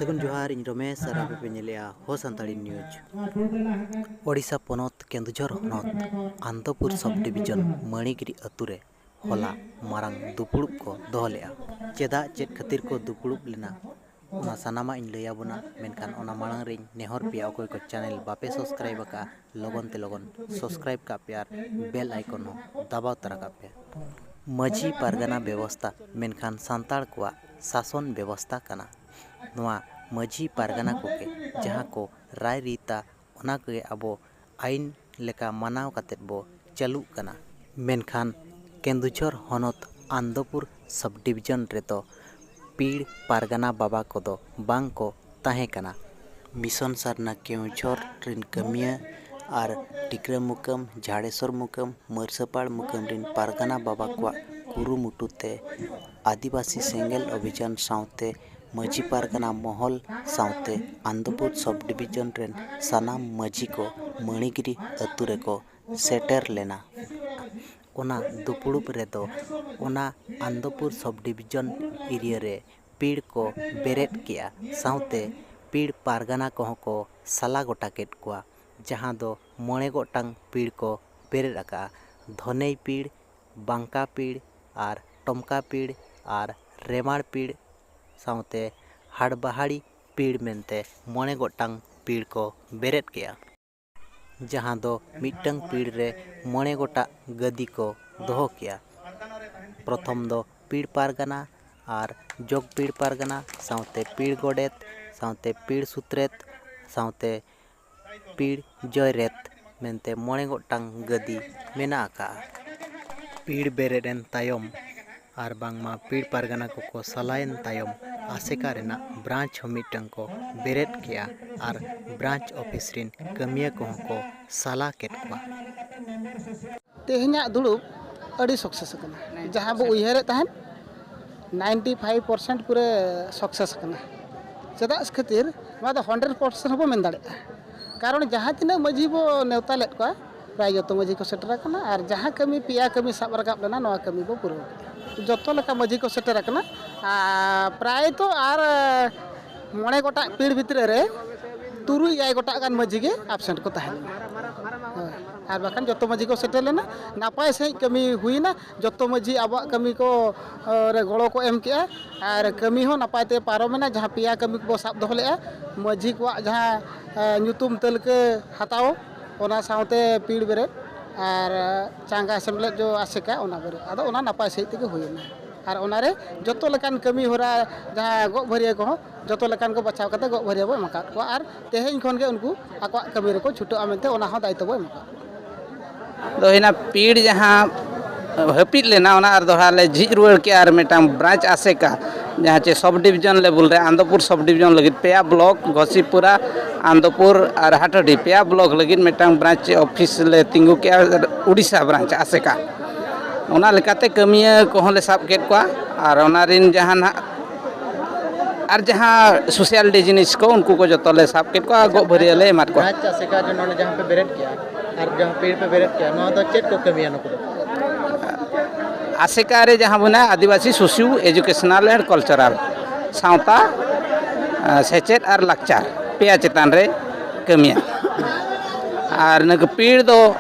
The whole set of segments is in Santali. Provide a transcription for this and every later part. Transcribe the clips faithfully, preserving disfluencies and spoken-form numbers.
ᱥᱟᱹᱜᱩᱱ ᱡᱚᱦᱟᱨ, ᱤᱧ ᱨᱚᱢᱮᱥ ᱟᱨ ᱟᱯᱮ ᱯᱮ ᱧᱮᱞᱮᱜᱼᱟ ᱦᱚ ᱥᱟᱱᱛᱟᱲᱤ ᱱᱤᱭᱩᱡᱽ᱾ ᱳᱰᱤᱥᱟ ᱯᱚᱱᱚᱛ ᱠᱮᱱᱫᱩᱡᱷᱚᱨ ᱦᱚᱱᱚᱛ ᱟᱱᱫᱚᱯᱩᱨ ᱥᱟᱵ ᱰᱤᱵᱤᱡᱚᱱ ᱢᱟᱹᱬᱤᱜᱤᱨᱤ ᱟᱹᱛᱩ ᱨᱮ ᱦᱚᱞᱟ ᱢᱟᱨᱟᱝ ᱫᱩᱯᱩᱲᱩᱵ ᱠᱚ ᱫᱚᱦᱚ ᱞᱮᱜᱼᱟ᱾ ᱪᱮᱫᱟᱜ, ᱪᱮᱫ ᱠᱷᱟᱹᱛᱤᱨ ᱠᱚ ᱫᱩᱯᱩᱲᱩᱵ ᱞᱮᱱᱟ, ᱚᱱᱟ ᱥᱟᱱᱟᱢᱟᱜ ᱤᱧ ᱞᱟᱹᱭ ᱟᱵᱚᱱᱟ᱾ ᱢᱮᱱᱠᱷᱟᱱ ᱚᱱᱟ ᱢᱟᱲᱟᱝ ᱨᱮᱧ ᱱᱮᱦᱚᱨ ᱯᱮᱭᱟ, ᱚᱠᱚᱭ ᱠᱚ ᱪᱮᱱᱮᱞ ᱵᱟᱯᱮ ᱥᱟᱵᱥᱠᱨᱟᱭᱤᱵ ᱟᱠᱟᱫᱼᱟ, ᱞᱚᱜᱚᱱ ᱛᱮ ᱞᱚᱜᱚᱱ ᱥᱟᱵᱥᱠᱨᱟᱭᱤᱵ ᱠᱟᱜ ᱯᱮ ᱟᱨ ᱵᱮᱞ ᱟᱭᱠᱚᱱ ᱦᱚᱸ ᱫᱟᱵᱟᱣ ᱛᱚᱨᱟ ᱠᱟᱜ ᱯᱮ᱾ ᱢᱟᱹᱡᱷᱤ ᱯᱟᱨᱜᱟᱱᱟ ᱵᱮᱵᱚᱥᱛᱟ ᱢᱮᱱᱠᱷᱟᱱ ᱥᱟᱱᱛᱟᱲ ᱠᱚᱣᱟᱜ ᱥᱟᱥᱚᱱ ᱵᱮᱵᱚᱥᱛᱟ ᱠᱟᱱᱟ᱾ ᱱᱚᱣᱟ ᱢᱟᱹᱡᱷᱤ ᱯᱟᱨᱜᱟᱱᱟ ᱠᱚᱜᱮ ᱡᱟᱦᱟᱸ ᱠᱚ ᱨᱟᱭ ᱨᱤᱛᱟ, ᱚᱱᱟ ᱠᱚᱜᱮ ᱟᱵᱚ ᱟᱹᱭᱤᱱ ᱞᱮᱠᱟ ᱢᱟᱱᱟᱣ ᱠᱟᱛᱮᱫ ᱵᱚ ᱪᱟᱹᱞᱩᱜ ᱠᱟᱱᱟ᱾ ᱢᱮᱱᱠᱷᱟᱱ ᱠᱮᱱᱫᱩᱡᱷᱚᱨ ᱦᱚᱱᱚᱛ ᱟᱱᱫᱚᱯᱩᱨ ᱥᱟᱵ ᱰᱤᱵᱤᱡᱚᱱ ᱨᱮᱫᱚ ᱯᱤᱲ ᱯᱟᱨᱜᱟᱱᱟ ᱵᱟᱵᱟ ᱠᱚᱫᱚ ᱵᱟᱝ ᱠᱚ ᱛᱟᱦᱮᱸ ᱠᱟᱱᱟ᱾ ᱢᱤᱥᱚᱱ ᱥᱟᱨᱱᱟ ᱠᱮᱣᱡᱷᱚᱨ ᱨᱮᱱ ᱠᱟᱹᱢᱤᱭᱟᱹ ᱟᱨ ᱴᱤᱠᱨᱟᱹ ᱢᱩᱠᱟᱹᱢ, ᱡᱷᱟᱲᱮᱥᱚᱨ ᱢᱩᱠᱟᱹᱢ, ᱢᱟᱹᱨᱥᱟᱹᱯᱟᱲ ᱢᱩᱠᱟᱹᱢ ᱨᱮᱱ ᱯᱟᱨᱜᱟᱱᱟ ᱵᱟᱵᱟ ᱠᱚᱣᱟᱜ ᱠᱩᱨᱩᱢᱩᱴᱩ ᱛᱮ ᱟᱹᱫᱤᱵᱟᱹᱥᱤ ᱥᱮᱸᱜᱮᱞ ᱚᱵᱷᱤᱡᱟᱱ ᱥᱟᱶᱛᱮ ᱢᱟᱹᱡᱷᱤ ᱯᱟᱨᱜᱟᱱᱟ ᱢᱚᱦᱚᱞ ᱥᱟᱶᱛᱮ ᱟᱱᱫᱚᱯᱩᱨ ᱥᱟᱵ ᱰᱤᱵᱤᱡᱚᱱ ᱨᱮᱱ ᱥᱟᱱᱟᱢ ᱢᱟᱹᱡᱷᱤ ᱠᱚ ᱢᱟᱹᱬᱤᱜᱤᱨᱤ ᱟᱹᱛᱩ ᱨᱮᱠᱚ ᱥᱮᱴᱮᱨ ᱞᱮᱱᱟ᱾ ᱚᱱᱟ ᱫᱩᱯᱩᱲᱩᱵ ᱨᱮᱫᱚ ᱚᱱᱟ ᱟᱱᱫᱚᱯᱩᱨ ᱥᱟᱵ ᱰᱤᱵᱤᱡᱚᱱ ᱮᱨᱤᱭᱟ ᱨᱮ ᱯᱤᱲ ᱠᱚ ᱵᱮᱨᱮᱫ ᱠᱮᱜᱼᱟ, ᱥᱟᱶᱛᱮ ᱯᱤᱲ ᱯᱟᱨᱜᱟᱱᱟ ᱠᱚᱦᱚᱸ ᱠᱚ ᱥᱟᱞᱟ ᱜᱚᱴᱟ ᱠᱮᱫ ᱠᱚᱣᱟ, ᱡᱟᱦᱟᱸ ᱫᱚ ᱢᱚᱬᱮ ᱜᱚᱴᱟᱝ ᱯᱤᱲ ᱠᱚ ᱵᱮᱨᱮᱫ ᱟᱠᱟᱫᱼᱟ᱾ ᱫᱷᱚᱱᱮᱭ ᱯᱤᱲ, ᱵᱟᱝᱠᱟ ᱯᱤᱲ ᱟᱨ ᱴᱚᱢᱠᱟ ᱯᱤᱲ ᱟᱨ ᱨᱮᱢᱟᱲ ᱯᱤᱲ ᱥᱟᱶᱛᱮ ᱦᱟᱲᱵᱟᱦᱟᱲᱤ ᱯᱤᱲ ᱢᱮᱱᱛᱮ ᱢᱚᱬᱮ ᱜᱚᱴᱟᱝ ᱯᱤᱲ ᱠᱚ ᱵᱮᱨᱮᱫ ᱠᱮᱜᱼᱟ, ᱡᱟᱦᱟᱸ ᱫᱚ ᱢᱤᱫᱴᱟᱝ ᱯᱤᱲ ᱨᱮ ᱢᱚᱬᱮ ᱜᱚᱴᱟᱝ ᱜᱟᱹᱫᱤ ᱠᱚ ᱫᱚᱦᱚ ᱠᱮᱜᱼᱟ᱾ ᱯᱨᱚᱛᱷᱚᱢ ᱫᱚ ᱯᱤᱲ ᱯᱟᱨᱜᱟᱱᱟ ᱟᱨ ᱡᱚᱜᱽ ᱯᱤᱲ ᱯᱟᱨᱜᱟᱱᱟ ᱥᱟᱶᱛᱮ ᱯᱤᱲ ᱜᱚᱰᱮᱛ ᱥᱟᱶᱛᱮ ᱯᱤᱲ ᱥᱩᱛᱨᱮᱛ ᱥᱟᱶᱛᱮ ᱯᱤᱲ ᱡᱚᱭᱨᱮᱛ ᱢᱮᱱᱛᱮ ᱢᱚᱬᱮ ᱜᱚᱴᱟᱝ ᱜᱟᱹᱫᱤ ᱢᱮᱱᱟᱜ ᱟᱠᱟᱫᱼᱟ᱾ ᱯᱤᱲ ᱵᱮᱨᱮᱫ ᱮᱱ ᱛᱟᱭᱚᱢ ᱟᱨ ᱵᱟᱝᱢᱟ ᱯᱤᱲ ᱯᱟᱨᱜᱟᱱᱟ ᱠᱚᱠᱚ ᱥᱟᱞᱟᱭᱮᱱ ᱛᱟᱭᱚᱢ ᱟᱥᱮᱠᱟ ᱨᱮᱱᱟᱜ ᱵᱨᱟᱧᱪ ᱦᱚᱸ ᱢᱤᱫᱴᱟᱝ ᱠᱚ ᱵᱮᱨᱮᱫ ᱠᱮᱜᱼᱟ ᱟᱨ ᱵᱨᱟᱧᱪ ᱚᱯᱷᱤᱥ ᱨᱤᱱ ᱠᱟᱹᱢᱤᱭᱟᱹ ᱠᱚᱦᱚᱸ ᱠᱚ ᱥᱟᱞᱟ ᱠᱮᱫ ᱠᱚᱣᱟ᱾ ᱛᱮᱦᱮᱧᱟᱜ ᱫᱩᱲᱩᱵ ᱟᱹᱰᱤ ᱥᱟᱠᱥᱮᱥ ᱟᱠᱟᱱᱟ᱾ ᱡᱟᱦᱟᱸ ᱵᱚ ᱩᱭᱦᱟᱹᱨᱮᱫ ᱛᱟᱦᱮᱸᱫ, ᱱᱟᱭᱤᱱᱴᱤ ᱯᱷᱟᱭᱤᱵᱷ ᱯᱟᱨᱥᱮᱱᱴ ᱯᱩᱨᱟᱹ ᱥᱟᱠᱥᱮᱥ ᱟᱠᱟᱱᱟ᱾ ᱪᱮᱫᱟᱜ ᱠᱷᱟᱹᱛᱤᱨ? ᱱᱚᱣᱟ ᱫᱚ ᱦᱟᱱᱰᱨᱮᱰ ᱯᱟᱨᱥᱮᱱᱴ ᱦᱚᱸᱵᱚ ᱢᱮᱱ ᱫᱟᱲᱮᱭᱟᱜᱼᱟ᱾ ᱠᱟᱨᱚᱱ ᱡᱟᱦᱟᱸ ᱛᱤᱱᱟᱹᱜ ᱢᱟᱹᱡᱷᱤ ᱵᱚ ᱱᱮᱣᱛᱟ ᱞᱮᱫ ᱠᱚᱣᱟ, ᱯᱨᱟᱭ ᱡᱚᱛᱚ ᱢᱟᱹᱡᱷᱤ ᱠᱚ ᱥᱮᱴᱮᱨ ᱟᱠᱟᱱᱟ᱾ ᱟᱨ ᱡᱟᱦᱟᱸ ᱠᱟᱹᱢᱤ, ᱯᱮᱭᱟ ᱠᱟᱹᱢᱤ ᱥᱟᱵ ᱨᱟᱠᱟᱵ ᱞᱮᱱᱟ, ᱱᱚᱣᱟ ᱠᱟᱹᱢᱤ ᱵᱚ ᱯᱩᱨᱟᱹᱣ ᱠᱮᱫᱟ᱾ ᱡᱚᱛᱚ ᱞᱮᱠᱟ ᱢᱟᱹᱡᱷᱤ ᱠᱚ ᱥᱮᱴᱮᱨ ᱟᱠᱟᱱᱟ᱾ ᱟᱨ ᱯᱨᱟᱭ ᱛᱚ ᱟᱨ ᱢᱚᱬᱮ ᱜᱚᱴᱟᱝ ᱯᱤᱲ ᱵᱷᱤᱛᱨᱤ ᱨᱮ ᱛᱩᱨᱩᱭ ᱮᱭᱟᱭ ᱜᱚᱴᱟᱝ ᱜᱟᱱ ᱢᱟᱹᱡᱷᱤ ᱜᱮ ᱟᱵᱥᱮᱱᱴ ᱠᱚ ᱛᱟᱦᱮᱸ ᱞᱮᱱᱟ᱾ ᱦᱳᱭ᱾ ᱟᱨ ᱵᱟᱠᱷᱟᱱ ᱡᱚᱛᱚ ᱢᱟᱹᱡᱷᱤ ᱠᱚ ᱥᱮᱴᱮᱨ ᱞᱮᱱᱟ, ᱱᱟᱯᱟᱭ ᱥᱟᱺᱦᱤᱡ ᱠᱟᱹᱢᱤ ᱦᱩᱭᱱᱟ᱾ ᱡᱚᱛᱚ ᱢᱟᱹᱡᱷᱤ ᱟᱵᱚᱣᱟᱜ ᱠᱟᱹᱢᱤ ᱠᱚ, ᱮ, ᱨᱮ ᱜᱚᱲᱚ ᱠᱚ ᱮᱢ ᱠᱮᱜᱼᱟ ᱟᱨ ᱠᱟᱹᱢᱤ ᱦᱚᱸ ᱱᱟᱯᱟᱭ ᱛᱮ ᱯᱟᱨᱚᱢᱮᱱᱟ᱾ ᱡᱟᱦᱟᱸ ᱯᱮᱭᱟ ᱠᱟᱹᱢᱤ ᱠᱚᱵᱚ ᱥᱟᱵ ᱫᱚᱦᱚ ᱞᱮᱜᱼᱟ, ᱢᱟᱹᱡᱷᱤ ᱠᱚᱣᱟᱜ ᱡᱟᱦᱟᱸ, ᱮ, ᱧᱩᱛᱩᱢ ᱛᱟᱹᱞᱠᱟᱹ ᱦᱟᱛᱟᱣ, ᱚᱱᱟ ᱥᱟᱶᱛᱮ ᱯᱤᱲ ᱵᱮᱨᱮᱫ ᱟᱨ ᱪᱟᱸᱜᱟ ᱥᱮᱢᱞᱮᱫ ᱡᱚ ᱟᱥᱮᱠᱟ, ᱚᱱᱟ ᱵᱮᱨᱮᱫ, ᱟᱫᱚ ᱚᱱᱟ ᱱᱟᱯᱟᱭ ᱥᱟᱺᱦᱤᱡ ᱛᱮᱜᱮ ᱦᱩᱭᱮᱱᱟ᱾ ᱟᱨ ᱚᱱᱟᱨᱮ ᱡᱚᱛᱚ ᱞᱮᱠᱟᱱ ᱠᱟᱹᱢᱤ ᱦᱚᱨᱟ, ᱡᱟᱦᱟᱸ ᱜᱚᱜ ᱵᱷᱟᱹᱨᱭᱟᱹ ᱠᱚᱦᱚᱸ ᱡᱚᱛᱚ ᱞᱮᱠᱟᱱ ᱠᱚ ᱵᱟᱪᱷᱟᱣ ᱠᱟᱛᱮ ᱜᱚᱜ ᱵᱷᱟᱹᱨᱭᱟᱹ ᱵᱚ ᱮᱢ ᱟᱠᱟᱫ ᱠᱚᱣᱟ ᱟᱨ ᱛᱮᱦᱮᱧ ᱠᱷᱚᱱ ᱜᱮ ᱩᱱᱠᱩ ᱟᱠᱚᱣᱟᱜ ᱠᱟᱹᱢᱤ ᱨᱮᱠᱚ ᱪᱷᱩᱴᱟᱹᱜᱼᱟ ᱢᱮᱱᱛᱮ ᱚᱱᱟ ᱦᱚᱸ ᱫᱟᱭᱤᱛᱛᱚ ᱵᱚ ᱮᱢ ᱟᱠᱟᱫ ᱠᱚᱣᱟ᱾ ᱫᱚ ᱦᱩᱭᱱᱟ ᱯᱤᱲ ᱡᱟᱦᱟᱸ ᱦᱟᱹᱯᱤᱫ ᱞᱮᱱᱟ, ᱚᱱᱟ ᱟᱨ ᱫᱚᱦᱲᱟ ᱞᱮ ᱡᱷᱤᱡ ᱨᱩᱣᱟᱹᱲ ᱠᱮᱜᱼᱟ ᱟᱨ ᱢᱤᱫᱴᱟᱝ ᱵᱨᱟᱧᱪ ᱟᱥᱮᱠᱟ, ᱡᱟᱦᱟᱸ ᱪᱮ ᱥᱚᱵᱽ ᱰᱤᱵᱷᱤᱡᱚᱱ ᱞᱮᱵᱮᱞ ᱨᱮ ᱟᱱᱫᱚᱯᱩᱨ ᱥᱚᱵᱽ ᱰᱤᱵᱷᱤᱡᱚᱱ ᱞᱟᱹᱜᱤᱫ ᱯᱮᱭᱟ ᱵᱞᱚᱠ, ᱜᱷᱚᱥᱤᱯᱩᱨᱟ, ᱟᱱᱫᱚᱯᱩᱨ ᱟᱨ ᱦᱟᱴᱟᱰᱤ, ᱯᱮᱭᱟ ᱵᱞᱚᱠ ᱞᱟᱹᱜᱤᱫ ᱢᱤᱫᱴᱟᱝ ᱵᱨᱟᱧᱪ ᱚᱯᱷᱤᱥ ᱞᱮ ᱛᱤᱸᱜᱩ ᱠᱮᱜᱼᱟ, ᱩᱰᱤᱥᱟ ᱵᱨᱟᱧᱪ ᱟᱥᱮᱠᱟ᱾ ᱚᱱᱟ ᱞᱮᱠᱟᱛᱮ ᱠᱟᱹᱢᱤᱭᱟᱹ ᱠᱚᱦᱚᱸ ᱞᱮ ᱥᱟᱵ ᱠᱮᱫ ᱠᱚᱣᱟ ᱟᱨ ᱚᱱᱟ ᱨᱤᱱ ᱡᱟᱦᱟᱸ ᱱᱟᱦᱟᱜ ᱟᱨ ᱡᱟᱦᱟᱸ ᱥᱳᱥᱟᱞ ᱰᱤ ᱡᱤᱱᱤᱥ ᱠᱚ, ᱩᱱᱠᱩ ᱠᱚ ᱡᱚᱛᱚ ᱞᱮ ᱥᱟᱵ ᱠᱮᱫ ᱠᱚᱣᱟ, ᱜᱚᱜ ᱵᱷᱟᱹᱨᱭᱟᱹ ᱞᱮ ᱮᱢᱟᱫ ᱠᱚᱣᱟ᱾ ᱵᱨᱟᱧᱪ ᱟᱥᱮᱠᱟ ᱡᱮ ᱱᱚᱰᱮ ᱡᱟᱦᱟᱸ ᱯᱮ ᱵᱮᱨᱮᱫ ᱠᱮᱜᱼᱟ ᱟᱨ ᱡᱟᱦᱟᱸ ᱯᱤᱲ ᱯᱮ ᱵᱮᱨᱮᱫ ᱠᱮᱜᱼᱟ, ᱱᱚᱣᱟ ᱫᱚ ᱪᱮᱫ ᱠᱚ ᱠᱟᱹᱢᱤᱭᱟ ᱱᱩᱠᱩ ᱫᱚ? ᱟᱥᱮᱠᱟ ᱨᱮ ᱡᱟᱦᱟᱸ ᱢᱮᱱᱟᱜᱼᱟ, ᱟᱹᱫᱤᱵᱟᱹᱥᱤ ᱥᱳᱥᱤᱭᱳ ᱮᱡᱩᱠᱮᱥᱚᱱᱟᱞ ᱮᱱᱰ ᱠᱟᱞᱪᱟᱨᱟᱞ, ᱥᱟᱶᱛᱟ, ᱥᱮᱪᱮᱫ ᱟᱨ ᱞᱟᱠᱪᱟᱨ, ᱯᱮᱭᱟ ᱪᱮᱛᱟᱱ ᱨᱮ ᱠᱟᱹᱢᱤᱭᱟ᱾ ᱟᱨ ᱱᱩᱠᱩ ᱯᱤᱲ ᱫᱚ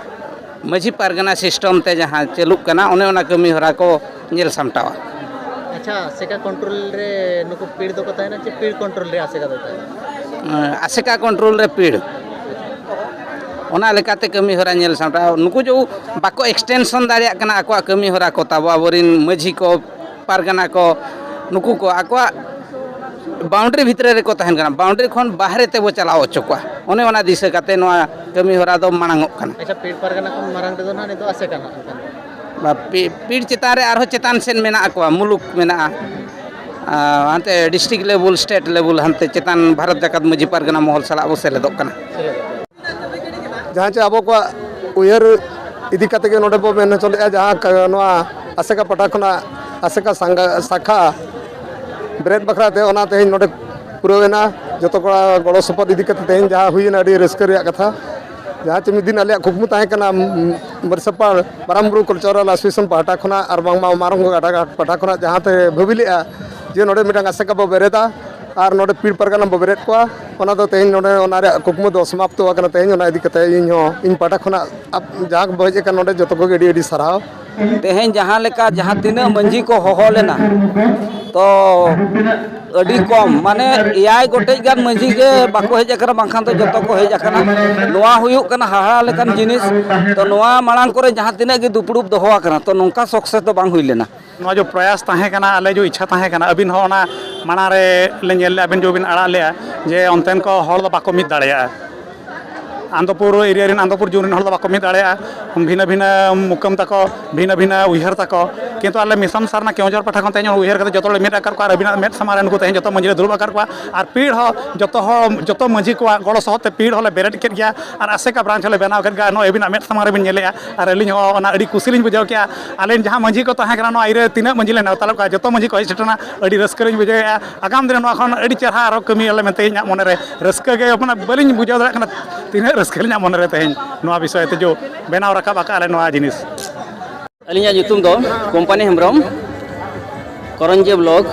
ᱢᱟᱹᱡᱷᱤ ᱯᱟᱨᱜᱟᱱᱟ ᱥᱤᱥᱴᱮᱢ ᱛᱮ ᱡᱟᱦᱟᱸ ᱪᱟᱹᱞᱩᱜ ᱠᱟᱱᱟ, ᱚᱱᱮ ᱚᱱᱟ ᱠᱟᱹᱢᱤ ᱦᱚᱨᱟ ᱠᱚ ᱧᱮᱞ ᱥᱟᱢᱴᱟᱣᱟ᱾ ᱟᱪᱪᱷᱟ, ᱟᱥᱮᱠᱟ ᱠᱚᱱᱴᱨᱳᱞ ᱨᱮ ᱱᱩᱠᱩ ᱯᱤᱲ ᱫᱚᱠᱚ ᱛᱟᱦᱮᱱᱟ ᱪᱮ ᱯᱤᱲ ᱠᱚᱱᱴᱨᱳᱞ ᱨᱮ ᱟᱥᱮᱠᱟ ᱫᱚ ᱛᱟᱦᱮᱱᱟ? ᱟᱥᱮᱠᱟ ᱠᱚᱱᱴᱨᱳᱞ ᱨᱮ ᱯᱤᱲ, ᱚᱱᱟ ᱞᱮᱠᱟᱛᱮ ᱠᱟᱹᱢᱤ ᱦᱚᱨᱟ ᱧᱮᱞ ᱥᱟᱢᱴᱟᱣ᱾ ᱱᱩᱠᱩ ᱡᱮ ᱵᱟᱠᱚ ᱮᱠᱥᱴᱮᱱᱥᱚᱱ ᱫᱟᱲᱮᱭᱟᱜ ᱠᱟᱱᱟ ᱟᱠᱚᱣᱟᱜ ᱠᱟᱹᱢᱤ ᱦᱚᱨᱟ ᱠᱚ, ᱛᱟᱵᱚ ᱟᱵᱚᱨᱤᱱ ᱢᱟᱹᱡᱷᱤ ᱠᱚ, ᱯᱟᱨᱜᱟᱱᱟ ᱠᱚ, ᱱᱩᱠᱩ ᱠᱚ ᱟᱠᱚᱣᱟᱜ ᱵᱟᱣᱩᱱᱰᱟᱨᱤ ᱵᱷᱤᱛᱨᱤ ᱨᱮᱠᱚ ᱛᱟᱦᱮᱱ ᱠᱟᱱᱟ, ᱵᱟᱣᱩᱱᱰᱟᱨᱤ ᱠᱷᱚᱱ ᱵᱟᱦᱨᱮ ᱛᱮᱵᱚ ᱪᱟᱞᱟᱣ ᱦᱚᱪᱚ ᱠᱚᱣᱟ᱾ ᱚᱱᱮ ᱚᱱᱟ ᱫᱤᱥᱟᱹ ᱠᱟᱛᱮ ᱱᱚᱣᱟ ᱠᱟᱹᱢᱤ ᱦᱚᱨᱟ ᱫᱚ ᱢᱟᱲᱟᱝ ᱚᱜ ᱠᱟᱱᱟ᱾ ᱟᱪᱪᱷᱟ, ᱯᱤᱲ ᱯᱟᱨᱜᱟᱱᱟ ᱠᱷᱚᱱ ᱢᱟᱨᱟᱝ ᱨᱮᱫᱚ ᱱᱟᱦᱟᱜ ᱱᱤᱛᱚᱜ ᱟᱥᱮᱠᱟ ᱱᱟᱦᱟᱜ ᱮᱱᱠᱷᱟᱱ᱾ ᱵᱟ, ᱯᱤ- ᱯᱤᱲ ᱪᱮᱛᱟᱱ ᱨᱮ ᱟᱨᱦᱚᱸ ᱪᱮᱛᱟᱱ ᱥᱮᱫ ᱢᱮᱱᱟᱜ ᱠᱚᱣᱟ, ᱢᱩᱞᱩᱠ ᱢᱮᱱᱟᱜᱼᱟ, ᱟᱨ ᱦᱟᱱᱛᱮ ᱰᱤᱥᱴᱨᱤᱠᱴ ᱞᱮᱵᱮᱞ, ᱥᱴᱮᱴ ᱞᱮᱵᱮᱞ, ᱦᱟᱱᱛᱮ ᱪᱮᱛᱟᱱ ᱵᱷᱟᱨᱚᱛ ᱡᱟᱠᱟᱛ ᱢᱟᱹᱡᱷᱤ ᱯᱟᱨᱜᱟᱱᱟ ᱢᱚᱦᱚᱞ ᱥᱟᱞᱟᱜ ᱵᱚ ᱥᱮᱞᱮᱫᱚᱜ ᱠᱟᱱᱟ᱾ ᱡᱟᱦᱟᱸ ᱪᱮ ᱟᱵᱚ ᱠᱚᱣᱟᱜ ᱩᱭᱦᱟᱹᱨ ᱤᱫᱤ ᱠᱟᱛᱮ ᱜᱮ ᱱᱚᱰᱮ ᱵᱚ ᱢᱮᱱ ᱦᱚᱪᱚ ᱞᱮᱫᱼᱟ, ᱡᱟᱦᱟᱸ ᱠᱟ- ᱱᱚᱣᱟ ᱟᱥᱮᱠᱟ ᱯᱟᱦᱴᱟ ᱠᱷᱚᱱᱟᱜ ᱟᱥᱮᱠᱟ ᱥᱟᱸᱜᱟ- ᱥᱟᱠᱷᱟ ᱵᱮᱨᱮᱫ ᱵᱟᱠᱷᱨᱟ ᱛᱮ, ᱚᱱᱟ ᱛᱮᱦᱮᱧ ᱱᱚᱰᱮ ᱯᱩᱨᱟᱹᱣ ᱮᱱᱟ᱾ ᱡᱚᱛᱚ ᱠᱚᱲᱟ ᱜᱚᱲᱚ ᱥᱚᱯᱚᱦᱚᱫ ᱤᱫᱤ ᱠᱟᱛᱮ ᱛᱮᱦᱮᱧ ᱡᱟᱦᱟᱸ ᱦᱩᱭᱮᱱᱟ, ᱟᱹᱰᱤ ᱨᱟᱹᱥᱠᱟᱹ ᱨᱮᱭᱟᱜ ᱠᱟᱛᱷᱟ᱾ ᱡᱟᱦᱟᱸ ᱪᱮ ᱢᱤᱫ ᱫᱤᱱ ᱟᱞᱮᱭᱟᱜ ᱠᱩᱠᱢᱩ ᱛᱟᱦᱮᱸ ᱠᱟᱱᱟ, ᱩᱢ, ᱢᱟᱹᱨᱤᱥᱟᱯᱟᱲ ᱢᱟᱨᱟᱝ ᱵᱩᱨᱩ ᱠᱟᱞᱪᱟᱨᱟᱞ ᱮᱥᱳᱥᱤᱭᱮᱥᱚᱱ ᱯᱟᱦᱴᱟ ᱠᱷᱚᱱᱟᱜ ᱟᱨ ᱵᱟᱝᱢᱟ ᱢᱟᱨᱟᱝ ᱜᱚᱝᱠᱮ ᱜᱟᱰᱟ ᱜᱷᱟᱴ ᱯᱟᱦᱴᱟ ᱠᱷᱚᱱᱟᱜ ᱡᱟᱦᱟᱸ ᱛᱮ ᱵᱷᱟᱹᱵᱤ ᱞᱮᱫᱼᱟ ᱡᱮ ᱱᱚᱰᱮ ᱢᱤᱫᱴᱟᱝ ᱟᱥᱮᱠᱟ ᱵᱚ ᱵᱮᱨᱮᱫᱟ, ᱟᱨ ᱱᱚᱰᱮ ᱯᱤᱲ ᱯᱟᱨᱜᱟᱱᱟ ᱵᱚ ᱵᱮᱨᱮᱫ ᱠᱚᱣᱟ, ᱚᱱᱟ ᱫᱚ ᱛᱮᱦᱮᱧ ᱱᱚᱰᱮ ᱚᱱᱟ ᱨᱮᱭᱟᱜ ᱠᱩᱠᱢᱩ ᱫᱚ ᱥᱚᱢᱟᱯᱛᱚ ᱟᱠᱟᱱᱟ᱾ ᱛᱮᱦᱮᱧ ᱚᱱᱟ ᱤᱫᱤ ᱠᱟᱛᱮ ᱤᱧ ᱦᱚᱸ ᱤᱧ ᱯᱟᱦᱴᱟ ᱠᱷᱚᱱᱟᱜ ᱟᱯ-, ᱡᱟᱦᱟᱸ ᱠᱚ ᱦᱮᱡ ᱟᱠᱟᱱ ᱱᱚᱰᱮ ᱡᱚᱛᱚ ᱠᱚᱜᱮ ᱟᱹᱰᱤ ᱟᱹᱰᱤ ᱥᱟᱨᱦᱟᱣ᱾ ᱛᱮᱦᱮᱧ ᱡᱟᱦᱟᱸ ᱞᱮᱠᱟ ᱡᱟᱦᱟᱸ ᱛᱤᱱᱟᱹᱜ ᱢᱟᱹᱡᱷᱤ ᱠᱚ ᱦᱚᱦᱚ ᱞᱮᱱᱟ, ᱛᱚ ᱟᱹᱰᱤ ᱠᱚᱢ, ᱢᱟᱱᱮ ᱮᱭᱟᱭ ᱜᱚᱴᱮᱡ ᱜᱟᱱ ᱢᱟᱹᱡᱷᱤ ᱜᱮ ᱵᱟᱠᱚ ᱦᱮᱡ ᱟᱠᱟᱱᱟ, ᱵᱟᱝᱠᱷᱟᱱ ᱫᱚ ᱡᱚᱛᱚ ᱠᱚ ᱦᱮᱡ ᱟᱠᱟᱱᱟ᱾ ᱱᱚᱣᱟ ᱦᱩᱭᱩᱜ ᱠᱟᱱᱟ ᱦᱟᱦᱟᱲᱟ ᱞᱮᱠᱟᱱ ᱡᱤᱱᱤᱥ᱾ ᱛᱚ ᱱᱚᱣᱟ ᱢᱟᱲᱟᱝ ᱠᱚᱨᱮ ᱡᱟᱦᱟᱸ ᱛᱤᱱᱟᱹᱜ ᱜᱮ ᱫᱩᱯᱲᱩᱵ ᱫᱚᱦᱚ ᱟᱠᱟᱱᱟ, ᱛᱚ ᱱᱚᱝᱠᱟ ᱥᱟᱠᱥᱮᱥ ᱫᱚ ᱵᱟᱝ ᱦᱩᱭ ᱞᱮᱱᱟ᱾ ᱱᱚᱣᱟ ᱡᱮ ᱯᱨᱚᱭᱟᱥ ᱛᱟᱦᱮᱸ ᱠᱟᱱᱟ, ᱟᱞᱮ ᱡᱮ ᱤᱪᱪᱷᱟ ᱛᱟᱦᱮᱸ ᱠᱟᱱᱟ, ᱟᱹᱵᱤᱱ ᱦᱚᱸ ᱚᱱᱟ ᱢᱟᱲᱟᱝ ᱨᱮ ᱞᱮ ᱧᱮᱞ ᱞᱮᱫᱼᱟ, ᱟᱹᱵᱤᱱ ᱡᱮ ᱵᱤᱱ ᱟᱲᱟᱜ ᱞᱮᱫᱼᱟ ᱡᱮ ᱚᱱᱛᱮᱱ ᱠᱚ ᱦᱚᱲ ᱫᱚ ᱵᱟᱠᱚ ᱢᱤᱫ ᱫᱟᱲᱮᱭᱟᱜᱼᱟ, ᱟᱱᱫᱚᱯᱩᱨ ᱮᱨᱤᱭᱟ ᱨᱮᱱ, ᱟᱱᱫᱚᱯᱩᱨ ᱡᱳᱱ ᱨᱮᱱ ᱦᱚᱲ ᱫᱚ ᱵᱟᱠᱚ ᱢᱤᱫ ᱫᱟᱲᱮᱭᱟᱜᱼᱟ, ᱵᱷᱤᱱᱟᱹ ᱵᱷᱤᱱᱟᱹ ᱢᱩᱠᱟᱹᱢ ᱛᱟᱠᱚ, ᱵᱷᱤᱱᱟᱹ ᱵᱷᱤᱱᱟᱹ ᱩᱭᱦᱟᱹᱨ ᱛᱟᱠᱚ᱾ ᱠᱤᱱᱛᱩ ᱟᱞᱮ ᱢᱤᱥᱚᱱ ᱥᱟᱨᱱᱟ ᱠᱮᱣᱡᱷᱚᱨ ᱯᱟᱦᱴᱟ ᱠᱷᱚᱱ ᱛᱮᱦᱮᱧ ᱩᱭᱦᱟᱹᱨ ᱠᱟᱛᱮ ᱡᱚᱛᱚ ᱞᱮ ᱢᱤᱫ ᱟᱠᱟᱫ ᱠᱚᱣᱟ ᱟᱨ ᱟᱹᱵᱤᱱᱟᱜ ᱢᱮᱫ ᱥᱟᱢᱟᱝ ᱨᱮ ᱱᱩᱠᱩ ᱛᱮᱦᱮᱧ ᱡᱚᱛᱚ ᱢᱟᱹᱡᱷᱤ ᱞᱮ ᱫᱩᱲᱩᱵ ᱟᱠᱟᱫ ᱠᱚᱣᱟ ᱟᱨ ᱯᱤᱲ ᱦᱚᱸ ᱡᱚᱛᱚ ᱦᱚᱲ, ᱡᱚᱛᱚ ᱢᱟᱹᱡᱷᱤ ᱠᱚᱣᱟᱜ ᱜᱚᱲᱚ ᱥᱚᱦᱚᱫ ᱛᱮ ᱯᱤᱲ ᱦᱚᱸᱞᱮ ᱵᱮᱨᱮᱫ ᱠᱮᱫ ᱜᱮᱭᱟ ᱟᱨ ᱟᱥᱮᱠᱟ ᱵᱨᱟᱧᱪ ᱦᱚᱸᱞᱮ ᱵᱮᱱᱟᱣ ᱠᱮᱫ ᱜᱮᱭᱟ᱾ ᱱᱚᱜᱼᱚᱭ ᱟᱹᱵᱤᱱᱟᱜ ᱢᱮᱫ ᱥᱟᱢᱟᱝ ᱨᱮᱵᱤᱱ ᱧᱮᱞᱮᱫᱼᱟ ᱟᱨ ᱟᱹᱞᱤᱧ ᱦᱚᱸ ᱚᱱᱟ ᱟᱹᱰᱤ ᱠᱩᱥᱤ ᱞᱤᱧ ᱵᱩᱡᱷᱟᱹᱣ ᱠᱮᱫᱼᱟ᱾ ᱟᱹᱞᱤᱧ ᱡᱟᱦᱟᱸ ᱢᱟᱹᱡᱷᱤ ᱠᱚ ᱛᱟᱦᱮᱸ ᱠᱟᱱᱟ, ᱱᱚᱣᱟ ᱤᱭᱟᱹ ᱨᱮ ᱛᱤᱱᱟᱹᱜ ᱢᱟᱹᱡᱷᱤ ᱞᱮ ᱱᱮᱣᱛᱟ ᱞᱮᱫ ᱠᱚᱣᱟ, ᱡᱚᱛᱚ ᱢᱟᱹᱡᱷᱤ ᱠᱚ ᱦᱮᱡ ᱥᱮᱴᱮᱨ ᱮᱱᱟ, ᱟᱹᱰᱤ ᱨᱟᱹᱥᱠᱟᱹ ᱞᱤᱧ ᱵᱩᱡᱷᱟᱹᱣᱮᱫᱼᱟ᱾ ᱟᱜᱟᱢ ᱫᱤᱱ ᱨᱮ ᱱᱚᱣᱟ ᱠᱷᱚᱱ ᱟᱹᱰᱤ ᱪᱮᱦᱨᱟ ᱟᱨᱚ ᱠᱟᱹᱢᱤᱭᱟᱞᱮ ᱢᱮᱱᱛᱮ ᱤᱧᱟᱹᱜ ᱢᱚᱱᱮ ᱨᱮ ᱨᱟᱹᱥᱠᱟᱹ ᱜᱮ, ᱢᱟᱱᱮ ᱵᱟᱹᱞᱤᱧ ᱵᱩᱡᱷᱟᱹᱣ ᱫᱟᱲᱮᱭᱟᱜ ᱠᱟᱱᱟ ᱛᱤᱱᱟᱹᱜ ᱨᱟᱹᱥᱠᱟᱹ ᱟᱹᱞᱤᱧᱟᱜ ᱢᱚᱱᱮ ᱨᱮ ᱛᱮᱦᱮᱧ ᱱᱚᱣᱟ ᱵᱤᱥᱚᱭ ᱛᱮ ᱡᱮ ᱵᱮᱱᱟᱣ ᱨᱟᱠᱟᱵ ᱟᱠᱟᱫ ᱞᱮ ᱱᱚᱣᱟ ᱡᱤᱱᱤᱥ᱾ ᱟᱹᱞᱤᱧᱟᱜ ᱧᱩᱛᱩᱢ ᱫᱚ ᱠᱚᱢᱯᱟᱱᱤ ᱦᱮᱢᱵᱨᱚᱢ, ᱠᱚᱨᱚᱧᱡᱤᱭᱟᱹ ᱵᱞᱚᱠ,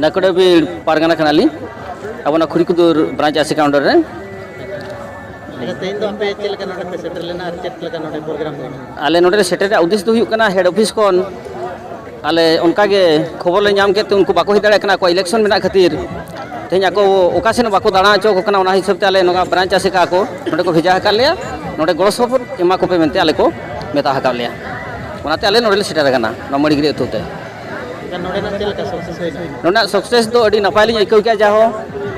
ᱰᱟᱠᱩᱰᱟᱵᱤᱲ ᱯᱟᱨᱜᱟᱱᱟ ᱠᱟᱱᱟᱞᱤᱧ᱾ ᱟᱵᱚ ᱱᱚᱣᱟ ᱠᱷᱩᱲᱤᱠᱩᱫᱩᱨ ᱵᱨᱟᱧᱪ ᱟᱥᱮᱠᱟ ᱚᱱᱰᱟᱨ ᱨᱮ᱾ ᱟᱪᱪᱷᱟ, ᱛᱮᱦᱮᱧ ᱫᱚ ᱟᱯᱮ ᱪᱮᱫ ᱞᱮᱠᱟ ᱱᱚᱰᱮ ᱯᱮ ᱥᱮᱴᱮᱨ ᱞᱮᱱᱟ ᱟᱨ ᱪᱮᱫ ᱞᱮᱠᱟ ᱱᱚᱰᱮ ᱯᱨᱳᱜᱨᱟᱢ ᱦᱩᱭᱱᱟ? ᱟᱞᱮ ᱱᱚᱰᱮ ᱞᱮ ᱥᱮᱴᱮᱨ ᱨᱮᱭᱟᱜ ᱩᱫᱽᱫᱮᱥ ᱫᱚ ᱦᱩᱭᱩᱜ ᱠᱟᱱᱟ, ᱦᱮᱰ ᱚᱯᱷᱤᱥ ᱠᱷᱚᱱ ᱟᱞᱮ ᱚᱱᱠᱟ ᱜᱮ ᱠᱷᱚᱵᱚᱨ ᱞᱮ ᱧᱟᱢ ᱠᱮᱫ ᱛᱮ, ᱩᱱᱠᱩ ᱵᱟᱠᱚ ᱦᱮᱡ ᱫᱟᱲᱮᱭᱟᱜ ᱠᱟᱱᱟ, ᱟᱠᱚᱣᱟᱜ ᱤᱞᱮᱠᱥᱚᱱ ᱢᱮᱱᱟᱜ ᱠᱷᱟᱹᱛᱤᱨ ᱛᱮᱦᱮᱧ ᱟᱠᱚ ᱚᱠᱟ ᱥᱮᱫ ᱦᱚᱸ ᱵᱟᱠᱚ ᱫᱟᱬᱟ ᱦᱚᱪᱚ ᱟᱠᱚ ᱠᱟᱱᱟ᱾ ᱚᱱᱟ ᱦᱤᱥᱟᱹᱵ ᱛᱮ ᱟᱞᱮ ᱱᱚᱣᱟ ᱵᱨᱟᱧᱪ ᱟᱥᱮᱠᱟ ᱠᱚ ᱱᱚᱰᱮ ᱠᱚ ᱵᱷᱮᱡᱟ ᱟᱠᱟᱫ ᱞᱮᱭᱟ, ᱱᱚᱰᱮ ᱜᱚᱲᱚ ᱥᱚᱯᱚᱦᱚᱫ ᱮᱢᱟ ᱠᱚᱯᱮ ᱢᱮᱱᱛᱮ ᱟᱞᱮ ᱠᱚ ᱢᱮᱛᱟ ᱟᱠᱟᱫ ᱞᱮᱭᱟ᱾ ᱚᱱᱟᱛᱮ ᱟᱞᱮ ᱱᱚᱰᱮ ᱞᱮ ᱥᱮᱴᱮᱨ ᱟᱠᱟᱱᱟ, ᱱᱚᱣᱟ ᱢᱟᱹᱲᱤᱜᱤᱨᱤ ᱟᱹᱛᱩ ᱛᱮ᱾ ᱮᱱᱠᱷᱟᱱ ᱱᱚᱰᱮᱱᱟᱜ ᱪᱮᱫ ᱞᱮᱠᱟ ᱥᱟᱠᱥᱮᱥ ᱦᱩᱭᱱᱟ? ᱱᱚᱰᱮᱱᱟᱜ ᱥᱟᱠᱥᱮᱥ ᱫᱚ ᱟᱹᱰᱤ ᱱᱟᱯᱟᱭ ᱞᱤᱧ ᱟᱹᱭᱠᱟᱹᱣ ᱠᱮᱫᱼᱟ᱾ ᱡᱟᱦᱚᱸ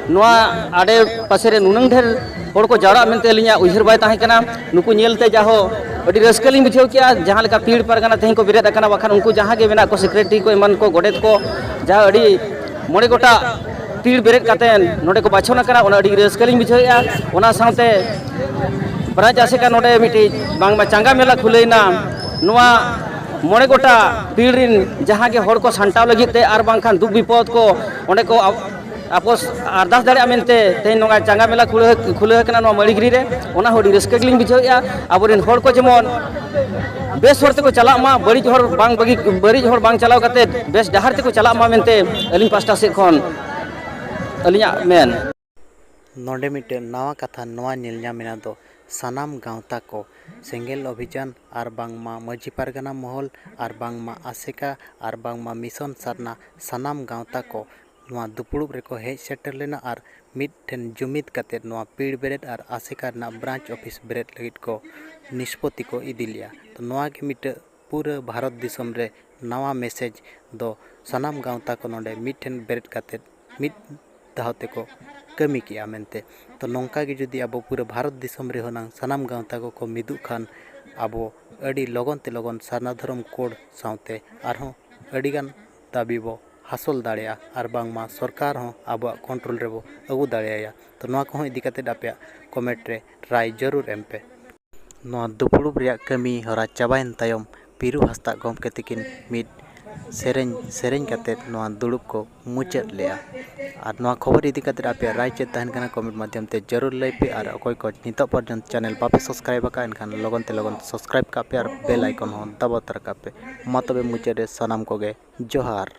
ᱱᱚᱣᱟ ᱟᱰᱮ ᱯᱟᱥᱮ ᱨᱮ ᱱᱩᱱᱟᱹᱝ ᱰᱷᱮᱨ ᱦᱚᱲ ᱠᱚ ᱡᱟᱣᱨᱟᱜ ᱢᱮᱱᱛᱮ ᱟᱹᱞᱤᱧᱟᱜ ᱩᱭᱦᱟᱹᱨ ᱵᱟᱭ ᱛᱟᱦᱮᱸ ᱠᱟᱱᱟ᱾ ᱱᱩᱠᱩ ᱧᱮᱞᱛᱮ ᱡᱟᱦᱚᱸ ᱟᱹᱰᱤ ᱨᱟᱹᱥᱠᱟᱹ ᱞᱤᱧ ᱵᱩᱡᱷᱟᱹᱣ ᱠᱮᱜᱼᱟ᱾ ᱡᱟᱦᱟᱸ ᱞᱮᱠᱟ ᱯᱤᱲ ᱯᱟᱨᱜᱟᱱᱟ ᱛᱮᱦᱮᱧ ᱠᱚ ᱵᱮᱨᱮᱫ ᱟᱠᱟᱱᱟ, ᱵᱟᱠᱷᱟᱱ ᱩᱱᱠᱩ ᱡᱟᱦᱟᱸ ᱜᱮ ᱢᱮᱱᱟᱜ ᱠᱚ, ᱥᱮᱠᱨᱮᱴᱟᱨᱤ ᱠᱚ, ᱮᱢᱟᱱ ᱠᱚ, ᱜᱚᱰᱮᱛ ᱠᱚ, ᱡᱟᱦᱟᱸ ᱟᱹᱰᱤ ᱢᱚᱬᱮ ᱜᱚᱴᱟᱜ ᱯᱤᱲ ᱵᱮᱨᱮᱫ ᱠᱟᱛᱮᱫ ᱱᱚᱰᱮ ᱠᱚ ᱵᱟᱪᱷᱚᱱ ᱟᱠᱟᱱᱟ, ᱚᱱᱟ ᱟᱹᱰᱤ ᱨᱟᱹᱥᱠᱟᱹ ᱞᱤᱧ ᱵᱩᱡᱷᱟᱹᱣᱮᱫᱼᱟ᱾ ᱚᱱᱟ ᱥᱟᱶᱛᱮ ᱵᱨᱟᱧᱪ ᱟᱥᱮᱠᱟ ᱱᱚᱰᱮ ᱢᱤᱫᱴᱤᱡ ᱵᱟᱝᱢᱟ ᱪᱟᱸᱜᱟ ᱢᱮᱞᱟ ᱠᱷᱩᱞᱟᱹᱣᱮᱱᱟ᱾ ᱱᱚᱣᱟ ᱢᱚᱬᱮ ᱜᱚᱴᱟ ᱯᱤᱲ ᱨᱮᱱ ᱡᱟᱦᱟᱸ ᱜᱮ ᱦᱚᱲ ᱠᱚ ᱥᱟᱢᱴᱟᱣ ᱞᱟᱹᱜᱤᱫ ᱛᱮ ᱟᱨ ᱵᱟᱝᱠᱷᱟᱱ ᱫᱩᱠ ᱵᱤᱯᱚᱫ ᱠᱚ ᱚᱸᱰᱮ ᱠᱚ ᱟᱯᱚᱥ ᱟᱨᱫᱟᱥ ᱫᱟᱲᱮᱭᱟᱜᱼᱟ ᱢᱮᱱᱛᱮ ᱛᱮᱦᱮᱧ ᱱᱚᱝᱠᱟ ᱪᱟᱸᱜᱟ ᱢᱮᱞᱟ ᱠᱷᱩᱞᱟᱹᱣ, ᱠᱷᱩᱞᱟᱹᱣ ᱟᱠᱟᱱᱟ ᱱᱚᱣᱟ ᱢᱟᱹᱲᱤᱜᱤᱨᱤ ᱨᱮ᱾ ᱚᱱᱟ ᱦᱚᱸ ᱟᱹᱰᱤ ᱨᱟᱹᱥᱠᱟᱹ ᱜᱮᱞᱤᱧ ᱵᱩᱡᱷᱟᱹᱣᱮᱫᱼᱟ᱾ ᱟᱵᱚᱨᱮᱱ ᱦᱚᱲ ᱠᱚ ᱡᱮᱢᱚᱱ ᱵᱮᱥ ᱦᱚᱨ ᱛᱮᱠᱚ ᱪᱟᱞᱟᱜ ᱢᱟ, ᱵᱟᱹᱲᱤᱡ ᱦᱚᱨ ᱵᱟᱝ ᱵᱟᱹᱜᱤ, ᱵᱟᱹᱲᱤᱡ ᱦᱚᱨ ᱵᱟᱝ ᱪᱟᱞᱟᱣ ᱠᱟᱛᱮᱫ ᱵᱮᱥ ᱰᱟᱦᱟᱨ ᱛᱮᱠᱚ ᱪᱟᱞᱟᱜ ᱢᱟ ᱢᱮᱱᱛᱮ ᱟᱹᱞᱤᱧ ᱯᱟᱥᱴᱟ ᱥᱮᱫ ᱠᱷᱚᱱ ᱟᱹᱞᱤᱧᱟᱜ ᱢᱮᱱ᱾ ᱱᱚᱰᱮ ᱢᱤᱫᱴᱮᱱ ᱱᱟᱣᱟ ᱠᱟᱛᱷᱟ ᱱᱚᱣᱟ ᱧᱮᱞ ᱧᱟᱢ ᱮᱱᱟ ᱫᱚ, ᱥᱟᱱᱟᱢ ᱜᱟᱶᱛᱟ ᱠᱚ, ᱥᱮᱸᱜᱮᱞ ᱚᱵᱷᱤᱡᱟᱱ ᱟᱨ ᱵᱟᱝᱢᱟ ᱢᱟᱹᱡᱷᱤ ᱯᱟᱨᱜᱟᱱᱟ ᱢᱚᱦᱚᱞ ᱟᱨ ᱵᱟᱝᱢᱟ ᱟᱥᱮᱠᱟ ᱟᱨ ᱵᱟᱝᱢᱟ ᱢᱤᱥᱚᱱ ᱥᱟᱨᱱᱟ, ᱥᱟᱱᱟᱢ ᱜᱟᱶᱛᱟ ᱠᱚ ᱱᱚᱣᱟ ᱫᱩᱯᱲᱩᱵ ᱨᱮᱠᱚ ᱦᱮᱡ ᱥᱮᱴᱮᱨ ᱞᱮᱱᱟ ᱟᱨ ᱢᱤᱫ ᱴᱷᱮᱱ ᱡᱩᱢᱤᱫ ᱠᱟᱛᱮ ᱱᱚᱣᱟ ᱯᱤᱲ ᱵᱮᱨᱮᱫ ᱟᱨ ᱟᱥᱮᱠᱟ ᱨᱮᱱᱟᱜ ᱵᱨᱟᱧᱪ ᱚᱯᱷᱤᱥ ᱵᱮᱨᱮᱫ ᱞᱟᱹᱜᱤᱫ ᱠᱚ ᱱᱤᱥᱯᱚᱛᱤ ᱠᱚ ᱤᱫᱤ ᱞᱮᱫᱼᱟ᱾ ᱛᱚ ᱱᱚᱣᱟ ᱜᱮ ᱢᱤᱫᱴᱟᱹᱝ ᱯᱩᱨᱟᱹ ᱵᱷᱟᱨᱚᱛ ᱫᱤᱥᱚᱢ ᱨᱮ ᱱᱟᱣᱟ ᱢᱮᱥᱮᱡᱽ ᱫᱚ, ᱥᱟᱱᱟᱢ ᱜᱟᱶᱛᱟ ᱠᱚ ᱱᱚᱰᱮ ᱢᱤᱫ ᱴᱷᱮᱱ ᱵᱮᱨᱮᱫ ᱠᱟᱛᱮ ᱢᱤᱫ ᱫᱷᱟᱣ ᱛᱮᱠᱚ ᱠᱟᱹᱢᱤ ᱠᱮᱜᱼᱟ ᱢᱮᱱᱛᱮ᱾ ᱛᱚ ᱱᱚᱝᱠᱟ ᱜᱮ ᱡᱩᱫᱤ ᱟᱵᱚ ᱯᱩᱨᱟᱹ ᱵᱷᱟᱨᱚᱛ ᱫᱤᱥᱚᱢ ᱨᱮ ᱦᱩᱱᱟᱹᱝ ᱥᱟᱱᱟᱢ ᱜᱟᱶᱛᱟ ᱠᱚᱠᱚ ᱢᱤᱫᱚᱜ ᱠᱷᱟᱱ, ᱟᱵᱚ ᱟᱹᱰᱤ ᱞᱚᱜᱚᱱ ᱛᱮ ᱞᱚᱜᱚᱱ ᱥᱟᱨᱱᱟ ᱫᱷᱚᱨᱚᱢ ᱠᱳᱰ ᱥᱟᱶᱛᱮ ᱟᱨᱦᱚᱸ ᱟᱹᱰᱤᱜᱟᱱ ᱫᱟᱹᱵᱤ ᱵᱚ ᱦᱟᱥᱚᱞ ᱫᱟᱲᱮᱭᱟᱜᱼᱟ ᱟᱨ ᱵᱟᱝᱢᱟ ᱥᱚᱨᱠᱟᱨ ᱦᱚᱸ ᱟᱵᱚᱣᱟᱜ ᱠᱚᱱᱴᱨᱳᱞ ᱨᱮᱵᱚ ᱟᱹᱜᱩ ᱫᱟᱲᱮᱭᱟᱭᱟ᱾ ᱛᱚ ᱱᱚᱣᱟ ᱠᱚᱦᱚᱸ ᱤᱫᱤ ᱠᱟᱛᱮ ᱟᱯᱮᱭᱟᱜ ᱠᱚᱢᱮᱱᱴ ᱨᱮ ᱨᱟᱭ ᱡᱟᱹᱨᱩᱲ ᱮᱢ ᱯᱮ᱾ ᱱᱚᱣᱟ ᱫᱩᱯᱲᱩᱵ ᱨᱮᱭᱟᱜ ᱠᱟᱹᱢᱤ ᱦᱚᱨᱟ ᱪᱟᱵᱟᱭᱮᱱ ᱛᱟᱭᱚᱢ ᱯᱤᱨᱩ ᱦᱟᱸᱥᱫᱟᱜ ᱜᱚᱢᱠᱮ ᱛᱤᱠᱤᱱ ᱢᱤᱫ ᱥᱮᱨᱮᱧ ᱥᱮᱨᱮᱧ ᱠᱟᱛᱮ ᱱᱚᱣᱟ ᱫᱩᱲᱩᱵ ᱠᱚ ᱢᱩᱪᱟᱹᱫ ᱞᱮᱜᱼᱟ᱾ ᱟᱨ ᱱᱚᱣᱟ ᱠᱷᱚᱵᱚᱨ ᱤᱫᱤ ᱠᱟᱛᱮ ᱟᱯᱮᱭᱟᱜ ᱨᱟᱭ ᱪᱮᱫ ᱛᱟᱦᱮᱱ ᱠᱟᱱᱟ, ᱠᱚᱢᱮᱱᱴ ᱢᱟᱫᱽᱫᱷᱚᱢ ᱛᱮ ᱡᱟᱹᱨᱩᱲ ᱞᱟᱹᱭ ᱯᱮ᱾ ᱟᱨ ᱚᱠᱚᱭ ᱠᱚ ᱱᱤᱛᱚᱜ ᱯᱚᱨᱡᱚᱱᱛ ᱪᱮᱱᱮᱞ ᱵᱟᱯᱮ ᱥᱟᱵᱥᱠᱨᱟᱭᱤᱵ ᱟᱠᱟᱫᱼᱟ, ᱮᱱᱠᱷᱟᱱ ᱞᱚᱜᱚᱱ ᱛᱮ ᱞᱚᱜᱚᱱ ᱥᱟᱵᱥᱠᱨᱟᱭᱤᱵ ᱠᱟᱜ ᱯᱮ ᱟᱨ ᱵᱮᱞ ᱟᱭᱠᱚᱱ ᱦᱚᱸ ᱫᱟᱵᱟᱣ ᱛᱚᱨᱟ ᱠᱟᱜ ᱯᱮ᱾ ᱢᱟ ᱛᱚᱵᱮ ᱢᱩᱪᱟᱹᱫ ᱨᱮ ᱥᱟᱱᱟᱢ ᱠᱚᱜᱮ ᱡᱚᱦᱟᱨ᱾